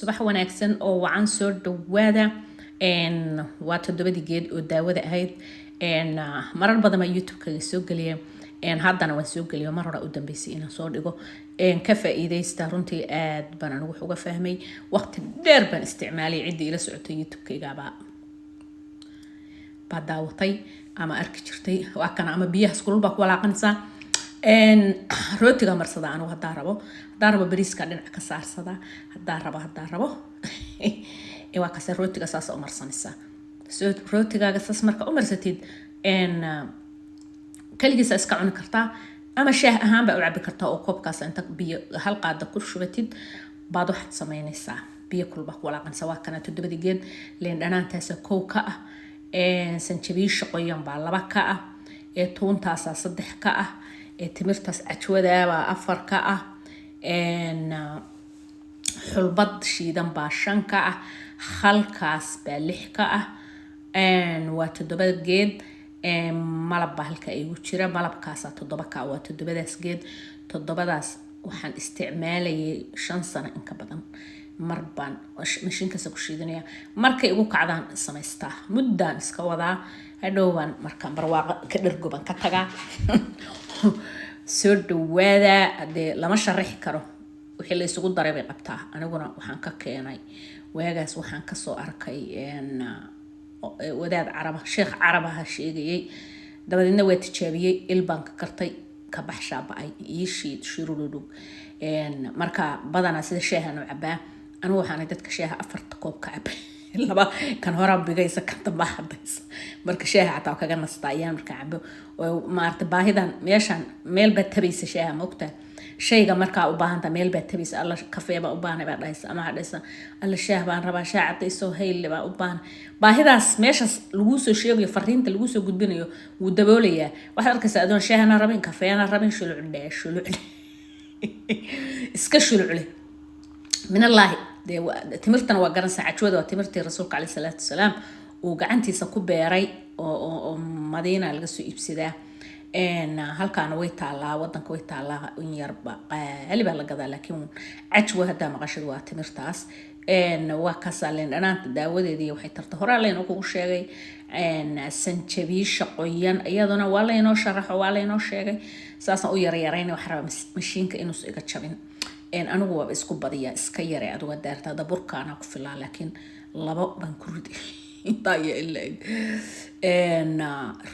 Subax wanaagsan oo wacan, soo dhawaada. Waa toddobadii geed oo daawada ahayd. Marar badan baa YouTube-kaga soo geliya, haddana waan soo geliya. Mar hore u dambeysay inaan soo dhigo. Ka faa-iideysta runtii, aad baan anigu wax uga fahmay. Waqti dheer baan isticmaalay. Ciddii ila socotay YouTube-kaygaabaa baa daawatay ama arki jirtay. Waa kana, ama biyahaas kulul baa ku walaaqanaysaa. Rootiga marsada anigu haddaan rabo, haddaan rabo bariiska dhinac ka saarsada, haddaan rabo waa kase rootiga saasa u marsanaysaa. So rootigaaga saas marka u marsatid, kaligiisa iska cuni kartaa ama shaah ahaan baa u cabi kartaa, oo koobkaas inta biyo hal qaada ku shubatid baad waxaad sameynaysaa, biyo kulul baa ku walaaqanaysaa. Waa kana toddobadii geed. Liin dhanaantaasa kow ka ah, sanjabiisha qoyan baa laba ka ah, tuuntaasaa saddex ka ah, timirtaas cajwadaabaa afar ka ah, xulbad shiidan baa shan ka ah, khalkaas baa lix ka ah. Waa toddoba geed. Malab baa halka igu jira, malabkaasaa toddoba ka ah. Waa toddobadaas geed. Toddobadaas waxaan isticmaalayay 5 sano in ka badan. Mar baan mashiinkaasa ku shiidanaya, markay igu kacdaan samaystaa, muddaan iska wadaa, hadhow baan markaan barwaaqo ka dhergo baan ka tagaa. Soo dhawaada. Dee lama sharaxi karo wixii la isugu daray bay qabtaa. Aniguna waxaan ka keenay waagaas, waxaan kasoo arkay wadaad caraba, sheekh carabaha sheegayay. Dabadeedna waa tijaabiyey, il baan ka kartay, ka baxshaa ba-ay ii shiid shirudhudhug. Marka badanaa sida shaahan u cabaa anigu. Waxaanay dadka shaaha afarta koob ka cabay, laba kan horaa bigaysa, kan dambaa hadaysa. Marka shaaha xataa kaga nastaa ayaan markaa cabo oo maarata baahidan meeshan meel baa tabaysa shaaha, maogtaa? Shayga markaa u baahanta meel baa tabaysa. Alla, kafee baa u baahnay baa dhahaysa, ama waxaa dhahaysa, alla, shaah baan rabaa, shaah cadayso hayle baa u baahan. Baahidaas meeshaas laguu soo sheegayo, fariinta laguu soo gudbinayo wuu daboolayaa. Waxaad arkaysaa adoon shaahna rabin, kafeena rabin, shulucdhe shulucdhe, iska shulucle. Min allaahi dee timirtana waa garanaysaa. Cajwada waa timirtii rasuulka caleyhi salaatu wasalaam uu gacantiisa ku beeray oo Madiina laga soo iibsadaa. Halkaana way taalaa, wadanka way taalaa, in yarba qaali baa la gadaa, laakiin cajwa haddaa maqashad waa timirtaas. Waa kaasaa leen dhanaanta daawadeedii waxay tarta horaa laynoo kugu sheegay. Sanjabiisha qoyan iyaduna waa laynoo sharaxo, waa laynoo sheegay. Saasaan u yaryarayna, waxaa rabaa mashiinka inuusan iga jabin. Anigu waaba isku badiyaa, iska yare adigu daarta. Hadda burkaana ku filaa, laakiin labo baan ku riday intaa iyo ilaeg.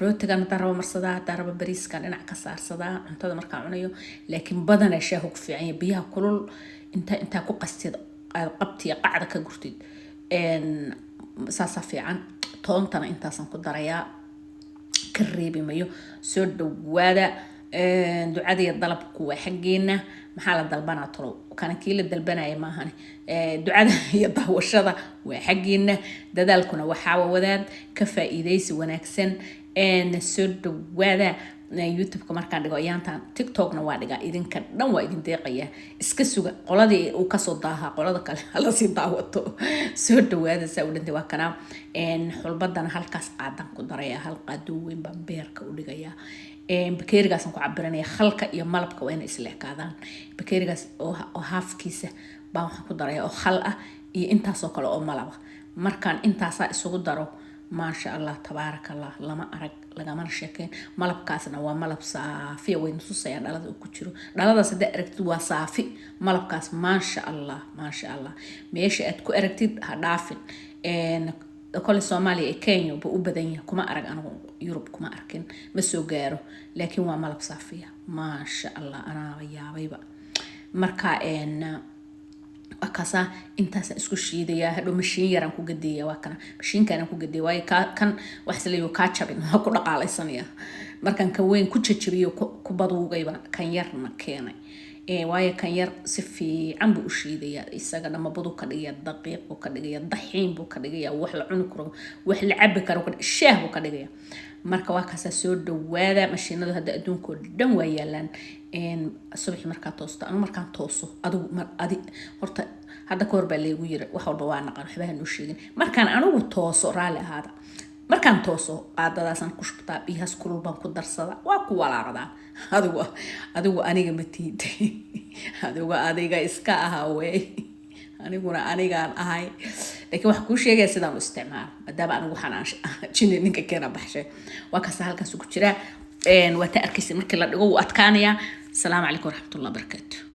Rootigan haddaan rabo marsadaa, haddaan rabo bariiskan dhinac ka saarsadaa cuntada markaan cunayo, laakiin badanaa shaahu ku fiican yahay. Biyaha kulul intaa ku qastid, aad qabtiya qacda ka gurtid, saasaa fiican. Toontana intaasaan ku darayaa, ka reebi mayo. Soo dhawaada. Ducadiiyo dalabku waa xaggeena. Maxaa la dalbanaa tolow? Kana kii la dalbanaya maahane. Ducada iyo daawashada waa xaggeena, dadaalkuna waxaa wadaad ka faa-iideysi wanaagsan. Soo dhawaada. YouTube-ka markaan dhigo ayaantan, TikTokna waa dhigaa. Idinka dhan waa idin deeqaya, iska suga. Qoladii uu kasoo daahaa, qolada kale hala sii daawato. Soo dhawaada. Saa u dhintay waa kanaa. Xulbadana halkaas qaadaan ku daraya, hal qaadoo weyn baan beerka u dhigayaa. Bakeerigaasaan ku cabiranaya. Khalka iyo malabka waa inay isla ekaadaan. Bakeerigaas oo haafkiisa baan waxaan ku daraya oo khal ah iyo intaasoo kale oo malaba. Markaan intaasaa isugu daro, maasha Allah, tabaaraka Allah, lama arag lagamana sheekeyn. Malabkaasna waa malab saafiya, way nususayaan dhalada uu ku jiro. Dhaladaas haddaa aragtid waa saafi malabkaas, maasha Allah, maasha Allah. Meesha aad ku aragtid ha dhaafin. Kole Soomaaliya ee Kenya buu u badan yahay. Kuma arag anigu Yurub, kuma arkin, ma soo gaaro, laakiin waa malab saafiya, maasha Allah. Anaaba yaabayba. Marka waa kaasaa, intaasaan isku shiidayaa. Hadhow mashiin yaraan ku gadeeya. Waa kana, mashiinkaanaan ku gadeeya, waayo kan wax isleeyo kaa jabin, waa ku dhaqaalaysanaya. Markaan kan weyn ku jajabiyo, ku baduugayba, kan yarna keenay. Waayo kan yar si fiican buu u shiidayaa. Isaga dhama buduu ka dhigaya, daqiiq buu ka dhigaya, daxiin buu ka dhigaya, wax la cuni karo, wax la cabi karo, shaah buu ka dhigaya. Marka waa kaasaa. Soo dhawaada. Mashiinadu hadda adduunka oo dhan waa yaalaan. Subaxii markaa toosto, anu markaan tooso, adigu adi horta hadda ka hor baa laygu yiri, wax walba waa naqan, waxba hanoo sheegin. Markaan anigu tooso, raalli ahaada, markaan tooso qaadadaasaan ku shubtaa, biyahaas kulul baan ku darsadaa, waa ku walaaqdaa. Adigu aniga ma tiid, adigu adiga iska ahaa wey. Aniguna anigaan ahay, laakiin waxaan kuu sheegaya sidaan u isticmaalo, maadaama anigu waxaan aan jini ninka keena baxshay. Waa kasta halkaas ku jiraa. Waa ta arkaysa markii la dhigo wuu adkaanayaa. Asalaamu calaykum waraxmatullah barakaatu.